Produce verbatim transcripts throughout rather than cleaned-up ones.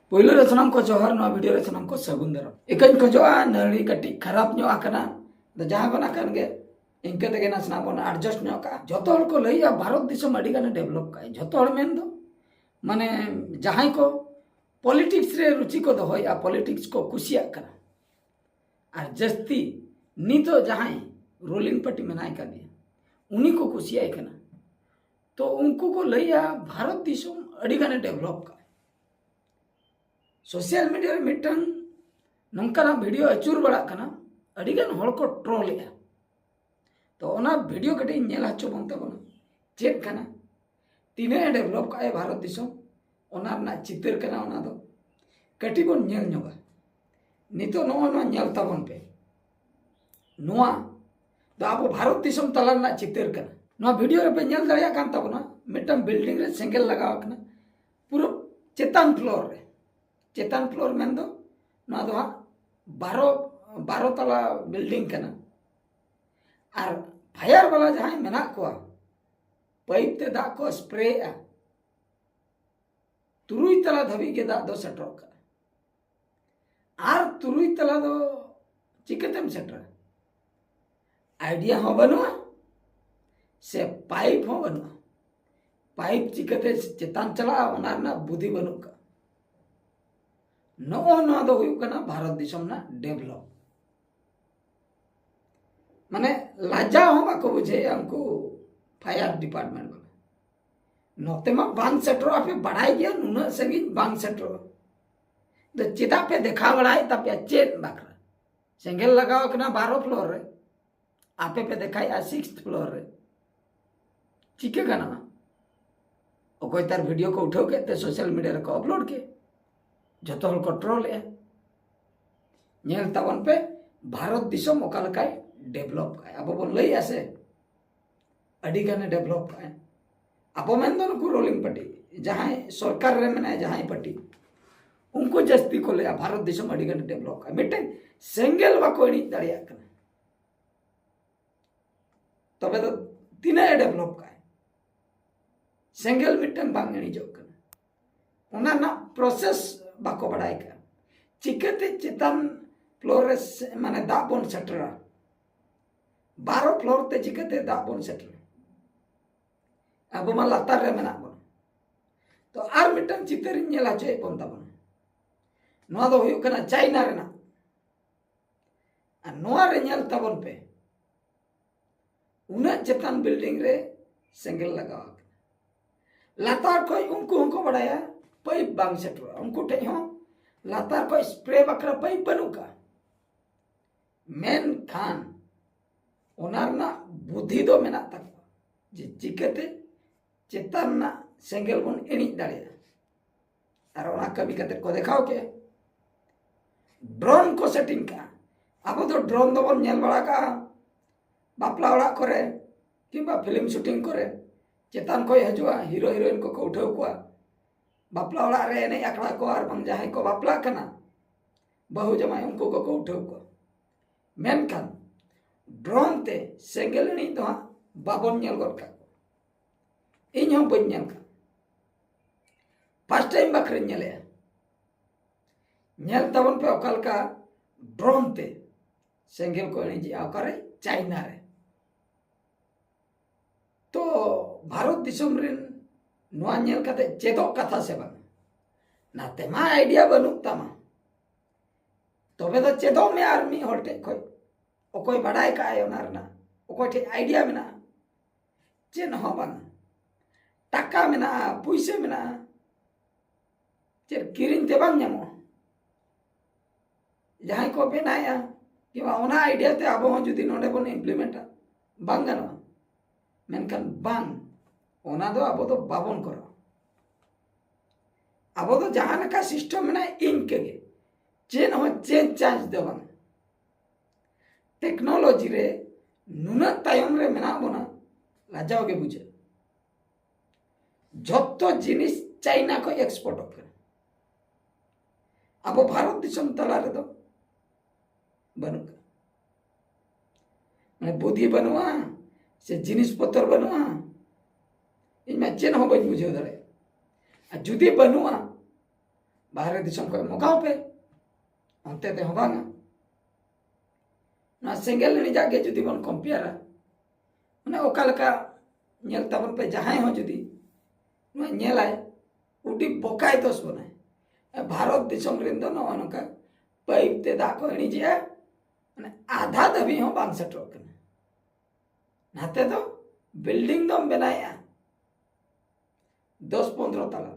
ᱯᱳᱭᱞᱳ ᱨᱮ ᱥᱟᱱᱟᱢ ᱠᱚ ᱡᱚᱦᱟᱨ, ᱱᱚᱣᱟ ᱵᱷᱤᱰᱤᱭᱳ ᱨᱮ ᱥᱟᱱᱟᱢ ᱠᱚ ᱥᱟᱹᱜᱩᱱ ᱫᱟᱨᱟᱢ᱾ ᱤᱠᱟᱹᱧ ᱠᱷᱚᱡᱚᱜᱼᱟ, ᱱᱟᱹᱲᱤ ᱠᱟᱹᱴᱤᱡ ᱠᱷᱟᱨᱟᱯ ᱧᱚᱜ ᱟᱠᱟᱱᱟ, ᱟᱫᱚ ᱡᱟᱦᱟᱸ ᱠᱟᱱᱟ ᱠᱟᱱ ᱜᱮ, ᱤᱱᱠᱟᱹ ᱛᱮᱜᱮ ᱱᱟᱥᱮᱱᱟᱜ ᱵᱚᱱ adjust ᱧᱚᱜ ᱠᱟᱜᱼᱟ᱾ ᱡᱚᱛᱚ ᱦᱚᱲ ᱠᱚ ᱞᱟᱹᱭᱮᱜᱼᱟ ᱵᱷᱟᱨᱚᱛ ᱫᱤᱥᱚᱢ ᱟᱹᱰᱤ ᱜᱟᱱᱮ develop ᱠᱟᱜᱼᱟ᱾ ᱡᱚᱛᱚ ᱦᱚᱲ ᱢᱮᱱ ᱫᱚ, ᱢᱟᱱᱮ, ᱡᱟᱦᱟᱸᱭ ᱠᱚ politics ᱨᱮ ᱨᱩᱪᱤ ᱠᱚ ᱫᱚᱦᱚᱭᱮᱜᱼᱟ, politics ᱠᱚ ᱠᱩᱥᱤᱭᱟᱜ ᱠᱟᱱᱟ, ᱟᱨ ᱡᱟᱹᱥᱛᱤ ᱱᱤᱛᱚᱜ ᱡᱟᱦᱟᱸᱭ ruling party ᱢᱮᱱᱟᱭ ᱠᱟᱫᱮᱭᱟ, ᱩᱱᱤ ᱠᱚ ᱠᱩᱥᱤᱭᱟᱭ ᱠᱟᱱᱟ, ᱛᱚ ᱩᱱᱠᱩ ᱠᱚ ᱞᱟᱹᱭᱟ ᱵᱷᱟᱨᱚᱛ ᱫᱤᱥᱚᱢ ᱟᱹᱰᱤ ᱜᱟᱱᱮ develop ᱠᱟᱜᱼᱟ᱾ Social media ᱨᱮ ᱢᱤᱫᱴᱟᱝ ᱱᱚᱝᱠᱟᱱᱟᱜ ᱵᱷᱤᱰᱤᱭᱳ ᱟᱹᱪᱩᱨ ᱵᱟᱲᱟᱜ ᱠᱟᱱᱟ, ᱟᱹᱰᱤ ᱜᱟᱱ ᱦᱚᱲ ᱠᱚ troll ᱮᱜᱼᱟ᱾ ᱛᱚ ᱚᱱᱟ ᱵᱷᱤᱰᱤᱭᱳ ᱠᱟᱹᱴᱤᱡ ᱤᱧ ᱧᱮᱞ ᱦᱚᱪᱚ ᱵᱚᱱ ᱛᱟᱵᱚᱱᱟ, ᱪᱮᱫ ᱠᱟᱱᱟ, ᱛᱤᱱᱟᱹᱜ ᱮ develop ᱠᱟᱜᱼᱟᱭ ᱵᱷᱟᱨᱚᱛ ᱫᱤᱥᱚᱢ, ᱚᱱᱟ ᱨᱮᱱᱟᱜ ᱪᱤᱛᱟᱹᱨ ᱠᱟᱱᱟ᱾ ᱚᱱᱟ ᱫᱚ ᱠᱟᱹᱴᱤᱡ ᱵᱚᱱ ᱧᱮᱞ ᱧᱚᱜᱟ᱾ ᱱᱤᱛᱚᱜ ᱱᱚᱜᱼᱚᱭ ᱱᱚᱣᱟ ᱧᱮᱞ ᱛᱟᱵᱚᱱ ᱯᱮ, ᱱᱚᱣᱟ ᱫᱚ ᱟᱵᱚ ᱵᱷᱟᱨᱚᱛ ᱫᱤᱥᱚᱢ ᱛᱟᱞᱟ ᱨᱮᱱᱟᱜ ᱪᱤᱛᱟᱹᱨ ᱠᱟᱱᱟ᱾ ᱱᱚᱣᱟ ᱵᱷᱤᱰᱤᱭᱳ ᱨᱮᱯᱮ ᱧᱮᱞ ᱫᱟᱲᱮᱭᱟᱜ ᱠᱟᱱ ᱛᱟᱵᱚᱱᱟ, ᱢᱤᱫᱴᱟᱝ building ᱨᱮ ᱥᱮᱸᱜᱮᱞ ᱞᱟᱜᱟᱣ ᱟᱠᱟᱱᱟ, ᱯᱩᱨᱟᱹ ᱪᱮᱛᱟᱱ floor ᱨᱮ᱾ ᱪᱮᱛᱟᱱ floor ᱢᱮᱱᱫᱚ ᱱᱚᱣᱟ ᱫᱚ ᱦᱟᱸᱜ ᱵᱟᱨᱚ, ᱵᱟᱨᱚ ᱛᱟᱞᱟ building ᱠᱟᱱᱟ᱾ ᱟᱨ fire ᱵᱟᱞᱟ ᱡᱟᱦᱟᱸᱭ ᱢᱮᱱᱟᱜ ᱠᱚᱣᱟ, pipe ᱛᱮ ᱫᱟᱜ ᱠᱚ sprayᱮᱜᱼᱟ, ᱛᱩᱨᱩᱭ ᱛᱟᱞᱟ ᱫᱷᱟᱹᱵᱤᱡ ᱜᱮ ᱫᱟᱜ ᱫᱚ ᱥᱮᱴᱮᱨᱚᱜ ᱠᱟᱱᱟ᱾ ᱟᱨ ᱛᱩᱨᱩᱭ ᱛᱟᱞᱟ ᱫᱚ ᱪᱤᱠᱟᱹᱛᱮᱢ ᱥᱮᱴᱮᱨᱟ? Idea ᱦᱚᱸ ᱵᱟᱹᱱᱩᱜᱼᱟ, ᱥᱮ pipe ᱦᱚᱸ ᱵᱟᱹᱱᱩᱜᱼᱟ᱾ Pipe ᱪᱤᱠᱟᱹᱛᱮ ᱪᱮᱛᱟᱱ ᱪᱟᱞᱟᱜᱼᱟ, ᱚᱱᱟ ᱨᱮᱱᱟᱜ ᱵᱩᱫᱷᱤ ᱵᱟᱹᱱᱩᱜ ᱠᱟᱜᱼᱟ᱾ ᱱᱚᱜᱼᱚ ᱱᱚᱣᱟ ᱫᱚ ᱦᱩᱭᱩᱜ ᱠᱟᱱᱟ ᱵᱷᱟᱨᱚᱛ ᱫᱤᱥᱚᱢ ᱨᱮᱱᱟᱜ develop᱾ ᱢᱟᱱᱮ, ᱞᱟᱡᱟᱣ ᱦᱚᱸ ᱵᱟᱠᱚ ᱵᱩᱡᱷᱟᱹᱣᱮᱫᱼᱟ ᱩᱱᱠᱩ fire department ᱵᱟᱞᱟ᱾ ᱱᱚᱛᱮ ᱢᱟ ᱵᱟᱝ ᱥᱮᱴᱮᱨᱚᱜᱼᱟ, ᱯᱮ ᱵᱟᱲᱟᱭ ᱜᱮᱭᱟ ᱱᱩᱱᱟᱹᱜ ᱥᱟᱺᱜᱤᱧ ᱵᱟᱝ ᱥᱮᱴᱮᱨᱚᱜᱼᱟ᱾ ᱟᱫᱚ ᱪᱮᱫᱟᱜ ᱯᱮ ᱫᱮᱠᱷᱟᱣ ᱵᱟᱲᱟᱭᱮᱫ ᱛᱟᱯᱮᱭᱟ? ᱪᱮᱫ ᱵᱟᱠᱷᱨᱟ? ᱥᱮᱸᱜᱮᱞ ᱞᱟᱜᱟᱣ ᱟᱠᱟᱱᱟ ᱵᱟᱨᱚ floor ᱨᱮ, ᱟᱯᱮ ᱯᱮ ᱫᱮᱠᱷᱟᱭᱮᱫᱼᱟ sixth floor ᱨᱮ᱾ ᱪᱤᱠᱟᱹ ᱜᱟᱱᱚᱜᱼᱟ? ᱚᱠᱚᱭ ᱛᱟᱨ ᱵᱷᱤᱰᱤᱭᱳ ᱠᱚ ᱩᱴᱷᱟᱹᱣ ᱠᱮᱫ ᱛᱮ social media ᱨᱮᱠᱚ upload ᱠᱮᱫ, ᱡᱚᱛᱚ ᱦᱚᱲ ᱠᱚ troll ᱮᱜᱼᱟ᱾ ᱧᱮᱞ ᱛᱟᱵᱚᱱ ᱯᱮ, ᱵᱷᱟᱨᱚᱛ ᱫᱤᱥᱚᱢ ᱚᱠᱟ ᱞᱮᱠᱟᱭ develop ᱠᱟᱜᱼᱟ᱾ ᱟᱵᱚ ᱵᱚᱱ ᱞᱟᱹᱭᱮᱜᱼᱟ ᱥᱮ, ᱟᱹᱰᱤ ᱜᱟᱱᱮ develop ᱠᱟᱜᱼᱟ᱾ ᱟᱵᱚ ᱢᱮᱱᱫᱚ ᱱᱩᱠᱩ ruling party, ᱡᱟᱦᱟᱸᱭ ᱥᱚᱨᱠᱟᱨ ᱨᱮ ᱢᱮᱱᱟᱭᱟ, ᱡᱟᱦᱟᱸᱭ party, ᱩᱱᱠᱩ ᱡᱟᱹᱥᱛᱤ ᱠᱚ ᱞᱟᱹᱭᱟ ᱵᱷᱟᱨᱚᱛ ᱫᱤᱥᱚᱢ ᱟᱹᱰᱤ ᱜᱟᱱᱮ develop ᱠᱟᱜᱼᱟ᱾ ᱢᱤᱫᱴᱮᱱ ᱥᱮᱸᱜᱮᱞ ᱵᱟᱠᱚ ᱤᱬᱤᱡ ᱫᱟᱲᱮᱭᱟᱜ ᱠᱟᱱᱟ᱾ ᱛᱚᱵᱮ ᱫᱚ ᱛᱤᱱᱟᱹᱜ ᱮ develop ᱠᱟᱜᱼᱟᱭ? ᱥᱮᱸᱜᱮᱞ ᱢᱤᱫᱴᱟᱝ ᱵᱟᱝ ᱤᱬᱤᱡᱚᱜ ᱠᱟᱱᱟ᱾ ᱚᱱᱟ ᱨᱮᱱᱟᱜ process ᱵᱟᱠᱚ ᱵᱟᱲᱟᱭ ᱠᱟᱜᱼᱟ᱾ ᱪᱤᱠᱟᱹᱛᱮ ᱪᱮᱛᱟᱱ ᱯᱷᱞᱳᱨ ᱨᱮ ᱥᱮ-, ᱢᱟᱱᱮ ᱫᱟᱜ ᱵᱚᱱ ᱥᱮᱴᱮᱨᱟ? ᱵᱟᱨᱚ ᱯᱷᱞᱳᱨ ᱛᱮ ᱪᱤᱠᱟᱹᱛᱮ ᱫᱟᱜ ᱵᱚᱱ ᱥᱮᱴᱮᱨᱟ? ᱟᱵᱚ ᱢᱟ ᱞᱟᱛᱟᱨ ᱨᱮ ᱢᱮᱱᱟᱜ ᱵᱚᱱᱟ᱾ ᱛᱚ ᱟᱨ ᱢᱤᱫᱴᱟᱝ ᱪᱤᱛᱟᱹᱨᱤᱧ ᱧᱮᱞ ᱦᱚᱪᱚᱭᱮᱫ ᱵᱚᱱ ᱛᱟᱵᱚᱱᱟ᱾ ᱱᱚᱣᱟ ᱫᱚ ᱦᱩᱭᱩᱜ ᱠᱟᱱᱟ ᱪᱟᱭᱱᱟ ᱨᱮᱱᱟᱜ᱾ ᱟᱨ ᱱᱚᱣᱟ ᱨᱮ ᱧᱮᱞ ᱛᱟᱵᱚᱱ ᱯᱮ, ᱩᱱᱟᱹᱜ ᱪᱮᱛᱟᱱ ᱵᱤᱞᱰᱤᱝ ᱨᱮ ᱥᱮᱸᱜᱮᱞ ᱞᱟᱜᱟᱣ ᱟᱠᱟᱱᱟ᱾ ᱞᱟᱛᱟᱨ ᱠᱷᱚᱡ ᱩᱱᱠᱩ ᱦᱚᱸᱠᱚ ᱵᱟᱲᱟᱭᱟ ᱯᱟᱭᱤᱯ ᱵᱟᱝ ᱥᱮᱴᱮᱨᱚᱜᱼᱟ, ᱩᱱᱠᱩ ᱴᱷᱮᱡ ᱦᱚᱸ ᱞᱟᱛᱟᱨ ᱠᱷᱚᱡ ᱥᱯᱨᱮ ᱵᱟᱠᱷᱨᱟ ᱯᱟᱭᱤᱯ ᱵᱟᱹᱱᱩᱜ ᱠᱟᱜᱼᱟ᱾ ᱢᱮᱱᱠᱷᱟᱱ ᱚᱱᱟ ᱨᱮᱱᱟᱜ ᱵᱩᱫᱷᱤ ᱫᱚ ᱢᱮᱱᱟᱜ ᱛᱟᱠᱚᱣᱟ ᱡᱮ ᱪᱤᱠᱟᱹᱛᱮ ᱪᱮᱛᱟᱱ ᱨᱮᱱᱟᱜ ᱥᱮᱸᱜᱮᱞ ᱵᱚᱱ ᱤᱬᱤᱡ ᱫᱟᱲᱮᱭᱟᱜᱼᱟ᱾ ᱟᱨ ᱚᱱᱟ ᱠᱟᱹᱢᱤ ᱠᱟᱛᱮ ᱠᱚ ᱫᱮᱠᱷᱟᱣ ᱠᱮᱜᱼᱟ᱾ ᱰᱨᱳᱱ ᱠᱚ ᱥᱮᱴᱤᱝ ᱠᱟᱜᱼᱟ᱾ ᱟᱵᱚ ᱫᱚ ᱰᱨᱳᱱ ᱫᱚᱵᱚᱱ ᱧᱮᱞ ᱵᱟᱲᱟ ᱠᱟᱜᱼᱟ ᱵᱟᱯᱞᱟ ᱚᱲᱟᱜ ᱠᱚᱨᱮ ᱠᱤᱝᱵᱟ ᱯᱷᱤᱞᱢ ᱥᱩᱴᱤᱝ ᱠᱚᱨᱮ, ᱪᱮᱛᱟᱱ ᱠᱷᱚᱡ ᱦᱤᱡᱩᱜᱼᱟ, ᱦᱤᱨᱳ ᱦᱤᱨᱳᱭᱤᱱ ᱠᱚᱠᱚ ᱩᱴᱷᱟᱹᱣ ᱠᱚᱣᱟ᱾ ᱵᱟᱯᱞᱟ ᱚᱲᱟᱜ ᱨᱮ ᱮᱱᱮᱡ ᱟᱠᱷᱲᱟ ᱠᱚ ᱟᱨ ᱵᱟᱝ ᱡᱟᱦᱟᱸᱭ ᱠᱚ ᱵᱟᱯᱞᱟᱜ ᱠᱟᱱᱟ, ᱵᱟᱹᱦᱩ ᱡᱟᱶᱟᱭ, ᱩᱱᱠᱩ ᱠᱚᱠᱚ ᱩᱴᱷᱟᱹᱣ ᱠᱚᱣᱟ᱾ ᱢᱮᱱᱠᱷᱟᱱ ᱰᱨᱳᱱ ᱛᱮ ᱥᱮᱸᱜᱮᱞ ᱤᱬᱤᱡ ᱫᱚ ᱦᱟᱸᱜ ᱵᱟᱵᱚᱱ ᱧᱮᱞ ᱜᱚᱫ ᱠᱟᱜ ᱠᱚᱣᱟ᱾ ᱤᱧ ᱦᱚᱸ ᱵᱟᱹᱧ ᱧᱮᱞ ᱠᱟᱜ, ᱯᱷᱟᱥᱴ ᱴᱟᱭᱤᱢ ᱵᱟᱠᱷᱨᱟᱧ ᱧᱮᱞᱮᱜᱼᱟ᱾ ᱧᱮᱞ ᱛᱟᱵᱚᱱ ᱯᱮ ᱚᱠᱟ ᱞᱮᱠᱟ ᱰᱨᱳᱱ ᱛᱮ ᱥᱮᱸᱜᱮᱞ ᱠᱚ ᱤᱬᱤᱡᱮᱜᱼᱟ᱾ ᱚᱠᱟᱨᱮ? ᱪᱟᱭᱱᱟ ᱨᱮ᱾ ᱛᱚ ᱵᱷᱟᱨᱚᱛ ᱫᱤᱥᱚᱢ ᱨᱮᱱ ᱱᱚᱣᱟ ᱧᱮᱞ ᱠᱟᱛᱮ ᱪᱮᱫᱚᱜ ᱠᱟᱛᱷᱟ ᱥᱮ ᱵᱟᱝ? ᱱᱟᱛᱮ ᱢᱟ ᱟᱭᱰᱤᱭᱟ ᱵᱟᱹᱱᱩᱜ ᱛᱟᱢᱟ, ᱛᱚᱵᱮ ᱫᱚ ᱪᱮᱫᱚᱜ ᱢᱮ ᱟᱨ ᱢᱤᱫ ᱦᱚᱲ ᱴᱷᱮᱡ ᱠᱷᱚᱡ᱾ ᱚᱠᱚᱭ ᱵᱟᱰᱟᱭ ᱠᱟᱜᱼᱟᱭ ᱚᱱᱟ ᱨᱮᱱᱟᱜ, ᱚᱠᱚᱭ ᱴᱷᱮᱡ ᱟᱭᱰᱤᱭᱟ ᱢᱮᱱᱟᱜᱼᱟ? ᱪᱮᱫ ᱦᱚᱸ ᱵᱟᱝ᱾ ᱴᱟᱠᱟ ᱢᱮᱱᱟᱜᱼᱟ, ᱯᱩᱭᱥᱟᱹ ᱢᱮᱱᱟᱜᱼᱟ, ᱪᱮᱫ ᱠᱤᱨᱤᱧ ᱛᱮ ᱵᱟᱝ ᱧᱟᱢᱚᱜᱼᱟ? ᱡᱟᱦᱟᱸᱭ ᱠᱚ ᱵᱮᱱᱟᱣᱮᱫᱼᱟ, ᱠᱤᱝᱵᱟ ᱚᱱᱟ ᱟᱭᱰᱤᱭᱟ ᱛᱮ ᱟᱵᱚ ᱦᱚᱸ ᱡᱩᱫᱤ ᱱᱚᱰᱮ ᱵᱚᱱ ᱤᱢᱯᱞᱤᱢᱮᱱᱴᱟ, ᱵᱟᱝ ᱜᱟᱱᱚᱜᱼᱟ? ᱢᱮᱱᱠᱷᱟᱱ ᱵᱟᱝ, ᱚᱱᱟ ᱫᱚ ᱟᱵᱚ ᱫᱚ ᱵᱟᱵᱚᱱ ᱠᱚᱨᱟᱣᱟ᱾ ᱟᱵᱚ ᱫᱚ ᱡᱟᱦᱟᱸ ᱞᱮᱠᱟ ᱥᱤᱥᱴᱮᱢ ᱢᱮᱱᱟᱜᱼᱟ, ᱤᱱᱠᱟᱹ ᱜᱮ, ᱪᱮᱫ ᱦᱚᱸ ᱪᱮᱧᱡᱽ ᱪᱟᱧᱡᱽ ᱫᱚ ᱵᱟᱝ᱾ ᱴᱮᱠᱱᱳᱞᱚᱡᱤ ᱨᱮ ᱱᱩᱱᱟᱹᱜ ᱛᱟᱭᱚᱢ ᱨᱮ ᱢᱮᱱᱟᱜ ᱵᱚᱱᱟ, ᱞᱟᱡᱟᱣ ᱜᱮ ᱵᱩᱡᱷᱟᱹᱜᱼᱟ᱾ ᱡᱷᱚᱛᱚ ᱡᱤᱱᱤᱥ ᱪᱟᱭᱱᱟ ᱠᱷᱚᱱ ᱮᱠᱥᱯᱳᱨᱴᱚᱜ ᱠᱟᱱᱟ᱾ ᱟᱵᱚ ᱵᱷᱟᱨᱚᱛ ᱫᱤᱥᱚᱢ ᱛᱟᱞᱟ ᱨᱮᱫᱚ ᱵᱟᱹᱱᱩᱜ ᱠᱟᱜᱼᱟ᱾ ᱢᱟᱱᱮ ᱵᱩᱫᱷᱤ ᱵᱟᱹᱱᱩᱜᱼᱟ ᱥᱮ ᱡᱤᱱᱤᱥ ᱯᱚᱛᱚᱨ ᱵᱟᱹᱱᱩᱜᱼᱟ, ᱤᱧ ᱢᱟ ᱪᱮᱫ ᱦᱚᱸ ᱵᱟᱹᱧ ᱵᱩᱡᱷᱟᱹᱣ ᱫᱟᱲᱮᱭᱟᱜᱼᱟ᱾ ᱟᱨ ᱡᱩᱫᱤ ᱵᱟᱹᱱᱩᱜᱼᱟ, ᱵᱟᱦᱨᱮ ᱫᱤᱥᱚᱢ ᱠᱷᱚᱱ ᱢᱚᱜᱟᱣ ᱯᱮ, ᱚᱱᱛᱮ ᱛᱮᱦᱚᱸ ᱵᱟᱝᱟ᱾ ᱱᱚᱣᱟ ᱥᱮᱸᱜᱮᱞ ᱤᱬᱤᱡᱟᱜ ᱜᱮ ᱡᱩᱫᱤ ᱵᱚᱱ ᱠᱚᱢᱯᱮᱭᱟᱨᱟ, ᱢᱟᱱᱮ ᱚᱠᱟ ᱞᱮᱠᱟ ᱧᱮᱞ ᱛᱟᱵᱚᱱ ᱯᱮ, ᱡᱟᱦᱟᱸᱭ ᱦᱚᱸ ᱡᱩᱫᱤ ᱱᱚᱣᱟ ᱧᱮᱞᱟᱭ, ᱩᱰᱤ ᱵᱚᱠᱟᱭ ᱫᱚᱥ ᱵᱚᱱᱟᱭ᱾ ᱮ, ᱵᱷᱟᱨᱚᱛ ᱫᱤᱥᱚᱢ ᱨᱮᱱ ᱫᱚ ᱱᱚᱜᱼᱚ ᱱᱚᱝᱠᱟ ᱯᱟᱭᱤᱯ ᱛᱮ ᱫᱟᱜ ᱠᱚ ᱤᱬᱤᱡᱮᱜᱼᱟ, ᱢᱟᱱᱮ ᱟᱫᱷᱟ ᱫᱷᱟᱹᱵᱤᱡ ᱦᱚᱸ ᱵᱟᱝ ᱥᱮᱴᱮᱨᱚᱜ ᱠᱟᱱᱟ᱾ ᱱᱟᱛᱮ ᱫᱚ ᱵᱤᱞᱰᱤᱝ ᱫᱚᱢ ᱵᱮᱱᱟᱣᱮᱜᱼᱟ ᱫᱚᱥ ᱯᱚᱱᱫᱽᱨᱚ ᱛᱟᱞᱟ,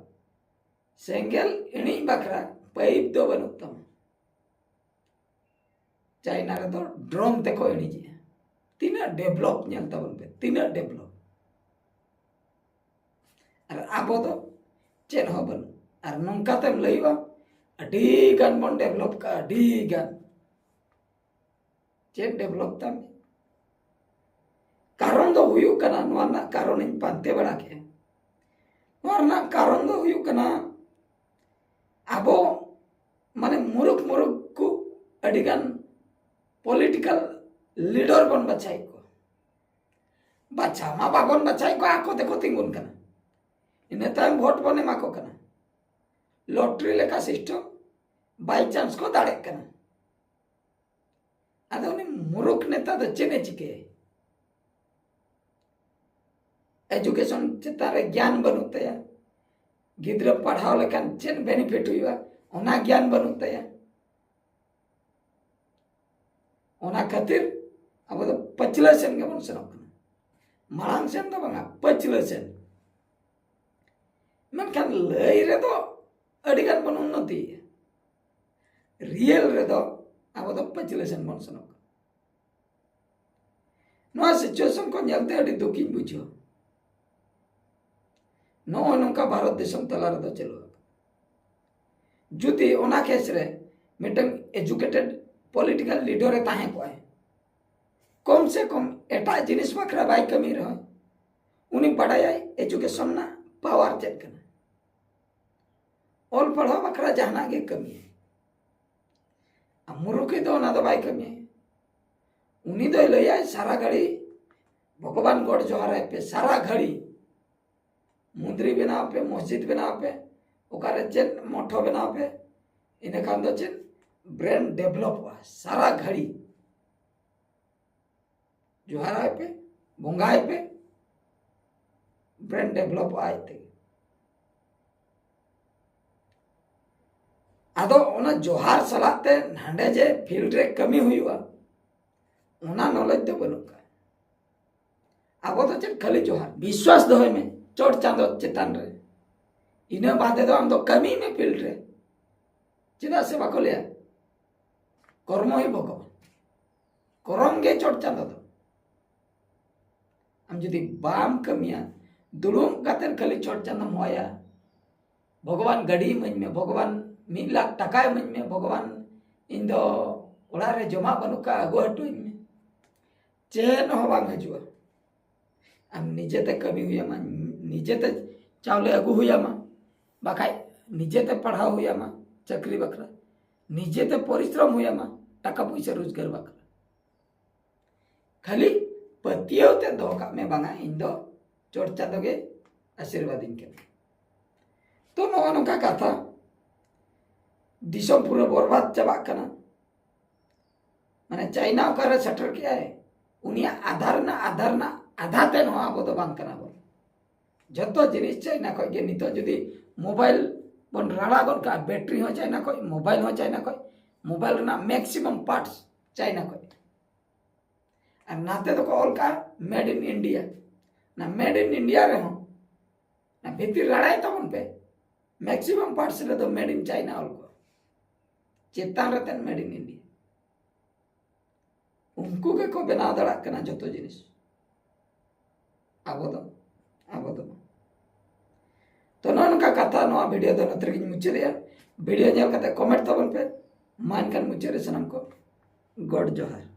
ᱥᱮᱸᱜᱮᱞ ᱤᱬᱤᱡ ᱵᱟᱠᱷᱨᱟ ᱯᱟᱭᱤᱯ ᱫᱚ ᱵᱟᱹᱱᱩᱜ ᱛᱟᱢᱟ᱾ ᱪᱟᱭᱱᱟ ᱨᱮᱫᱚ ᱰᱨᱚᱢ ᱛᱮᱠᱚ ᱤᱬᱤᱡᱮᱜᱼᱟ᱾ ᱛᱤᱱᱟᱹᱜ ᱰᱮᱵᱷᱞᱚᱯ ᱧᱮᱞ ᱛᱟᱵᱚᱱ ᱯᱮ, ᱛᱤᱱᱟᱹᱜ ᱰᱮᱵᱷᱞᱚᱯ᱾ ᱟᱨ ᱟᱵᱚ ᱫᱚ ᱪᱮᱫ ᱦᱚᱸ ᱵᱟᱹᱱᱩᱜ᱾ ᱟᱨ ᱱᱚᱝᱠᱟ ᱛᱮᱢ ᱞᱟᱹᱭᱚᱜᱼᱟ, ᱟᱹᱰᱤ ᱜᱟᱱ ᱵᱚᱱ ᱰᱮᱵᱷᱞᱚᱯ ᱠᱟᱜᱼᱟ, ᱟᱹᱰᱤ ᱜᱟᱱ᱾ ᱪᱮᱫ ᱰᱮᱵᱷᱞᱚᱯ ᱛᱟᱢ? ᱠᱟᱨᱚᱱ ᱫᱚ ᱦᱩᱭᱩᱜ ᱠᱟᱱᱟ, ᱱᱚᱣᱟ ᱨᱮᱱᱟᱜ ᱠᱟᱨᱚᱱ ᱤᱧ ᱯᱟᱱᱛᱮ ᱵᱟᱲᱟ ᱠᱮᱫᱼᱟ᱾ ᱱᱚᱣᱟ ᱨᱮᱱᱟᱜ ᱠᱟᱨᱚᱱ ᱫᱚ ᱦᱩᱭᱩᱜ ᱠᱟᱱᱟ, ᱟᱵᱚ ᱢᱟᱱᱮ ᱢᱩᱨᱩᱠ ᱢᱩᱨᱩᱠ ᱠᱚ ᱟᱹᱰᱤᱜᱟᱱ ᱯᱚᱞᱤᱴᱤᱠᱟᱞ ᱞᱤᱰᱟᱨ ᱵᱚᱱ ᱵᱟᱪᱷᱟᱣᱮᱫ ᱠᱚᱣᱟ᱾ ᱵᱟᱪᱷᱟᱣ ᱢᱟ ᱵᱟᱵᱚᱱ ᱵᱟᱪᱷᱟᱣᱮᱫ ᱠᱚᱣᱟ, ᱟᱠᱚ ᱛᱮᱠᱚ ᱛᱤᱸᱜᱩᱱ ᱠᱟᱱᱟ᱾ ᱤᱱᱟᱹ ᱛᱟᱭᱚᱢ ᱵᱷᱳᱴ ᱵᱚᱱ ᱮᱢᱟ ᱠᱚ ᱠᱟᱱᱟ᱾ ᱞᱚᱴᱨᱤ ᱞᱮᱠᱟ ᱥᱤᱥᱴᱮᱢ, ᱵᱟᱭ ᱪᱟᱱᱥ ᱠᱚ ᱫᱟᱲᱮᱜ ᱠᱟᱱᱟ᱾ ᱟᱫᱚ ᱩᱱᱤ ᱢᱩᱨᱩᱠ ᱱᱮᱛᱟ ᱫᱚ ᱪᱮᱫ ᱮ ᱪᱤᱠᱟᱹᱭᱟ? ᱮᱡᱩᱠᱮᱥᱚᱱ ᱪᱮᱛᱟᱱ ᱨᱮ ᱜᱮᱭᱟᱱ ᱵᱟᱹᱱᱩᱜ ᱛᱟᱭᱟ᱾ ᱜᱤᱫᱽᱨᱟᱹ ᱯᱟᱲᱦᱟᱣ ᱞᱮᱠᱷᱟᱱ ᱪᱮᱫ ᱵᱮᱱᱤᱯᱷᱤᱴ ᱦᱩᱭᱩᱜᱼᱟ, ᱚᱱᱟ ᱜᱮᱭᱟᱱ ᱵᱟᱹᱱᱩᱜ ᱛᱟᱭᱟ᱾ ᱚᱱᱟ ᱠᱷᱟᱹᱛᱤᱨ ᱟᱵᱚ ᱫᱚ ᱯᱟᱹᱪᱷᱞᱟᱹ ᱥᱮᱱ ᱜᱮᱵᱚᱱ ᱥᱮᱱᱚᱜ ᱠᱟᱱᱟ, ᱢᱟᱲᱟᱝ ᱥᱮᱱ ᱫᱚ ᱵᱟᱝᱟ, ᱯᱟᱹᱪᱷᱞᱟᱹ ᱥᱮᱱ᱾ ᱢᱮᱱᱠᱷᱟᱱ ᱞᱟᱹᱭ ᱨᱮᱫᱚ ᱟᱹᱰᱤᱜᱟᱱ ᱵᱚᱱ ᱩᱱᱱᱚᱛᱤᱭᱮᱫᱼᱟ, ᱨᱤᱭᱮᱞ ᱨᱮᱫᱚ ᱟᱵᱚ ᱫᱚ ᱯᱟᱹᱪᱷᱞᱟᱹ ᱥᱮᱱ ᱵᱚᱱ ᱥᱮᱱᱚᱜ ᱠᱟᱱᱟ᱾ ᱱᱚᱣᱟ ᱥᱤᱪᱩᱭᱮᱥᱚᱱ ᱠᱚ ᱧᱮᱞᱛᱮ ᱟᱹᱰᱤ ᱫᱩᱠᱤᱧ ᱵᱩᱡᱷᱟᱹᱣᱟ᱾ ᱱᱚᱜᱼᱚᱭ ᱱᱚᱝᱠᱟ ᱵᱷᱟᱨᱚᱛ ᱫᱤᱥᱚᱢ ᱛᱟᱞᱟ ᱨᱮᱫᱚ ᱪᱟᱹᱞᱩ ᱟᱠᱟᱱᱟ᱾ ᱡᱩᱫᱤ ᱚᱱᱟ ᱠᱮᱥ ᱨᱮ ᱢᱤᱫᱴᱟᱝ ᱮᱡᱩᱠᱮᱴᱮᱰ ᱯᱚᱞᱤᱴᱤᱠᱟᱞ ᱞᱤᱰᱟᱨ ᱮ ᱛᱟᱦᱮᱸ ᱠᱚᱜᱼᱟᱭ, ᱠᱚᱢ ᱥᱮ ᱠᱚᱢ ᱮᱴᱟᱜ ᱡᱤᱱᱤᱥ ᱵᱟᱠᱷᱨᱟ ᱵᱟᱭ ᱠᱟᱹᱢᱤ ᱨᱮᱦᱚᱸ, ᱩᱱᱤ ᱵᱟᱰᱟᱭᱟᱭ ᱮᱡᱩᱠᱮᱥᱚᱱ ᱨᱮᱱᱟᱜ ᱯᱟᱣᱟᱨ ᱪᱮᱫ ᱠᱟᱱᱟ, ᱚᱞ ᱯᱟᱲᱦᱟᱣ ᱵᱟᱠᱷᱨᱟ ᱡᱟᱦᱟᱱᱟᱜ ᱜᱮ ᱠᱟᱹᱢᱤᱭᱟᱭ᱾ ᱟᱨ ᱢᱩᱨᱩᱠᱷᱤ ᱫᱚ ᱚᱱᱟ ᱫᱚ ᱵᱟᱭ ᱠᱟᱹᱢᱤᱭᱟ᱾ ᱩᱱᱤ ᱫᱚᱭ ᱞᱟᱹᱭᱟᱭ ᱥᱟᱨᱟ ᱜᱷᱟᱹᱲᱤ ᱵᱷᱚᱜᱚᱵᱟᱱ ᱜᱚᱰ ᱡᱚᱦᱟᱨᱟᱭ ᱯᱮ, ᱥᱟᱨᱟ ᱜᱷᱟᱹᱲᱤ ᱢᱚᱱᱫᱤᱨ ᱵᱮᱱᱟᱣ ᱯᱮ, ᱢᱚᱥᱡᱤᱫ ᱵᱮᱱᱟᱣ ᱯᱮ, ᱚᱠᱟᱨᱮ ᱪᱮᱫ ᱢᱚᱴᱷᱚ ᱵᱮᱱᱟᱣ ᱯᱮ, ᱤᱱᱟᱹ ᱠᱷᱟᱱ ᱫᱚ ᱪᱮᱫ ᱵᱨᱮᱱ ᱰᱮᱵᱷᱞᱚᱯᱚᱜᱼᱟ ᱥᱟᱨᱟ ᱜᱷᱟᱹᱲᱤ᱾ ᱡᱚᱦᱟᱨᱟᱭ ᱯᱮ, ᱵᱚᱸᱜᱟᱭ ᱯᱮ, ᱵᱨᱮᱱ ᱰᱮᱵᱷᱞᱚᱯᱚᱜᱼᱟ ᱟᱡ ᱛᱮᱜᱮ᱾ ᱟᱫᱚ ᱚᱱᱟ ᱡᱚᱦᱟᱨ ᱥᱟᱞᱟᱜ ᱛᱮ ᱦᱟᱸᱰᱮ ᱡᱮ ᱯᱷᱤᱞᱰ ᱨᱮ ᱠᱟᱹᱢᱤ ᱦᱩᱭᱩᱜᱼᱟ, ᱚᱱᱟ ᱱᱚᱞᱮᱡᱽ ᱫᱚ ᱵᱟᱹᱱᱩᱜ ᱠᱟᱜᱼᱟ᱾ ᱟᱵᱚ ᱫᱚ ᱪᱮᱫ ᱠᱷᱟᱹᱞᱤ ᱡᱚᱦᱟᱨ, ᱵᱤᱥᱣᱟᱥ ᱫᱚᱦᱚᱭ ᱢᱮ ᱪᱚᱴ ᱪᱟᱸᱫᱚ ᱪᱮᱛᱟᱱ ᱨᱮ, ᱤᱱᱟᱹ ᱵᱟᱫᱮ ᱫᱚ ᱟᱢ ᱫᱚ ᱠᱟᱹᱢᱤ ᱢᱮ ᱯᱷᱤᱞᱰ ᱨᱮ᱾ ᱪᱮᱫᱟᱜ ᱥᱮ ᱵᱟᱠᱚ ᱞᱟᱹᱭᱟ ᱠᱚᱨᱢᱚ ᱦᱤ ᱵᱷᱚᱜᱚᱵᱟᱱ, ᱠᱚᱨᱚᱢ ᱜᱮ ᱪᱚᱴ ᱪᱟᱸᱫᱚ ᱫᱚ᱾ ᱟᱢ ᱡᱩᱫᱤ ᱵᱟᱢ ᱠᱟᱹᱢᱤᱭᱟ, ᱫᱩᱲᱩᱵ ᱠᱟᱛᱮ ᱠᱷᱟᱹᱞᱤ ᱪᱚᱴ ᱪᱟᱸᱫᱚᱢ ᱦᱚᱦᱚᱭᱟ, ᱵᱷᱚᱜᱚᱵᱟᱱ ᱜᱟᱹᱰᱤ ᱤᱢᱟᱹᱧ ᱢᱮ, ᱵᱷᱚᱜᱚᱵᱟᱱ ᱢᱤᱫ ᱞᱟᱠᱷ ᱴᱟᱠᱟ ᱤᱢᱟᱹᱧ ᱢᱮ, ᱵᱷᱚᱜᱚᱵᱟᱱ ᱤᱧ ᱫᱚ ᱚᱲᱟᱜ ᱨᱮ ᱡᱚᱢᱟᱜ ᱵᱟᱹᱱᱩᱜ ᱠᱟᱜᱼᱟ, ᱟᱹᱜᱩ ᱦᱚᱴᱚ ᱟᱹᱧ ᱢᱮ, ᱪᱮᱫ ᱦᱚᱸ ᱵᱟᱝ ᱦᱤᱡᱩᱜᱼᱟ᱾ ᱟᱢ ᱱᱤᱡᱮᱛᱮ ᱠᱟᱹᱢᱤ ᱦᱩᱭᱟᱢᱟ, ᱱᱤᱡᱮᱛᱮ ᱪᱟᱣᱞᱮ ᱟᱹᱜᱩ ᱦᱩᱭᱟᱢᱟ, ᱵᱟᱠᱷᱟᱡ ᱱᱤᱡᱮᱛᱮ ᱯᱟᱲᱦᱟᱣ ᱦᱩᱭᱟᱢᱟ ᱪᱟᱹᱠᱨᱤ ᱵᱟᱠᱷᱨᱟ, ᱱᱤᱡᱮᱛᱮ ᱯᱚᱨᱤᱥᱨᱚᱢ ᱦᱩᱭᱟᱢᱟ ᱴᱟᱠᱟ ᱯᱩᱭᱥᱟᱹ ᱨᱳᱡᱽᱜᱟᱨ ᱵᱟᱠᱷᱨᱟ᱾ ᱠᱷᱟᱹᱞᱤ ᱯᱟᱹᱛᱭᱟᱹᱣ ᱛᱮ ᱫᱚᱦᱚ ᱠᱟᱜ ᱢᱮ, ᱵᱟᱝᱟ ᱤᱧ ᱫᱚ ᱪᱚᱴ ᱪᱟᱸᱫᱚ ᱜᱮ ᱟᱥᱤᱨᱵᱟᱫᱤᱧ ᱠᱟᱱᱟ᱾ ᱛᱚ ᱱᱚᱜᱼᱚ ᱱᱚᱝᱠᱟ ᱠᱟᱛᱷᱟ, ᱫᱤᱥᱚᱢ ᱯᱩᱨᱟᱹ ᱵᱚᱨᱵᱟᱫ ᱪᱟᱵᱟᱜ ᱠᱟᱱᱟ᱾ ᱢᱟᱱᱮ ᱪᱟᱭᱱᱟ ᱚᱠᱟᱨᱮ ᱥᱮᱴᱮᱨ ᱠᱮᱜᱼᱟᱭ, ᱩᱱᱤᱭᱟᱜ ᱟᱫᱷᱟ ᱨᱮᱱᱟᱜ ᱟᱫᱷᱟ ᱨᱮᱱᱟᱜ ᱟᱫᱷᱟ ᱛᱮᱫ ᱦᱚᱸ ᱟᱵᱚ ᱫᱚ ᱵᱟᱝ ᱠᱟᱱᱟ ᱵᱚᱱ᱾ ᱡᱚᱛᱚ ᱡᱤᱱᱤᱥ ᱪᱟᱭᱱᱟ ᱠᱷᱚᱡ ᱜᱮ᱾ ᱱᱤᱛᱚᱜ ᱡᱩᱫᱤ ᱢᱳᱵᱟᱭᱤᱞ ᱵᱚᱱ ᱨᱟᱲᱟ ᱜᱚᱫ ᱠᱟᱜᱼᱟ, ᱵᱮᱴᱨᱤ ᱦᱚᱸ ᱪᱟᱭᱱᱟ ᱠᱷᱚᱡ, ᱢᱳᱵᱟᱭᱤᱞ ᱦᱚᱸ ᱪᱟᱭᱱᱟ ᱠᱷᱚᱡ, ᱢᱳᱵᱟᱭᱤᱞ ᱨᱮᱱᱟᱜ ᱢᱮᱠᱥᱤᱢᱟᱢ ᱯᱟᱨᱴᱥ ᱪᱟᱭᱱᱟ ᱠᱷᱚᱡ᱾ ᱟᱨ ᱱᱟᱛᱮ ᱫᱚᱠᱚ ᱚᱞ ᱠᱟᱜᱼᱟ ᱢᱮᱰ ᱤᱱ ᱤᱱᱰᱤᱭᱟ᱾ ᱚᱱᱟ ᱢᱮᱰ ᱤᱱ ᱤᱱᱰᱤᱭᱟ ᱨᱮᱦᱚᱸ ᱚᱱᱟ ᱵᱷᱤᱛᱤᱨ ᱨᱟᱲᱟᱭ ᱛᱟᱵᱚᱱ ᱯᱮ, ᱢᱮᱠᱥᱤᱢᱟᱢ ᱯᱟᱨᱴᱥ ᱨᱮᱫᱚ ᱢᱮᱰ ᱤᱱ ᱪᱟᱭᱱᱟ ᱚᱞ ᱠᱚᱜᱼᱟ, ᱪᱮᱛᱟᱱ ᱨᱮ ᱛᱮᱫ ᱢᱮᱰ ᱤᱱ ᱤᱱᱰᱤᱭᱟ᱾ ᱩᱱᱠᱩ ᱜᱮᱠᱚ ᱵᱮᱱᱟᱣ ᱫᱟᱲᱮᱭᱟᱜ ᱠᱟᱱᱟ ᱡᱚᱛᱚ ᱡᱤᱱᱤᱥ, ᱟᱵᱚ ᱫᱚ ᱟᱵᱚ ᱫᱚ ᱵᱟᱝ᱾ ᱛᱚ ᱱᱚᱜᱼᱚ ᱱᱚᱝᱠᱟ ᱠᱟᱛᱷᱟ, ᱱᱚᱣᱟ ᱵᱷᱤᱰᱤᱭᱳ ᱫᱚ ᱱᱚᱛᱮ ᱨᱮᱜᱮᱧ ᱢᱩᱪᱟᱹᱫᱮᱜᱼᱟ᱾ ᱵᱷᱤᱰᱤᱭᱳ ᱧᱮᱞ ᱠᱟᱛᱮ ᱠᱚᱢᱮᱱᱴ ᱛᱟᱵᱚᱱ ᱯᱮ᱾ ᱢᱟ ᱮᱱᱠᱷᱟᱱ ᱢᱩᱪᱟᱹᱫ ᱨᱮ ᱥᱟᱱᱟᱢ ᱠᱚ ᱜᱚᱰ ᱡᱚᱦᱟᱨ᱾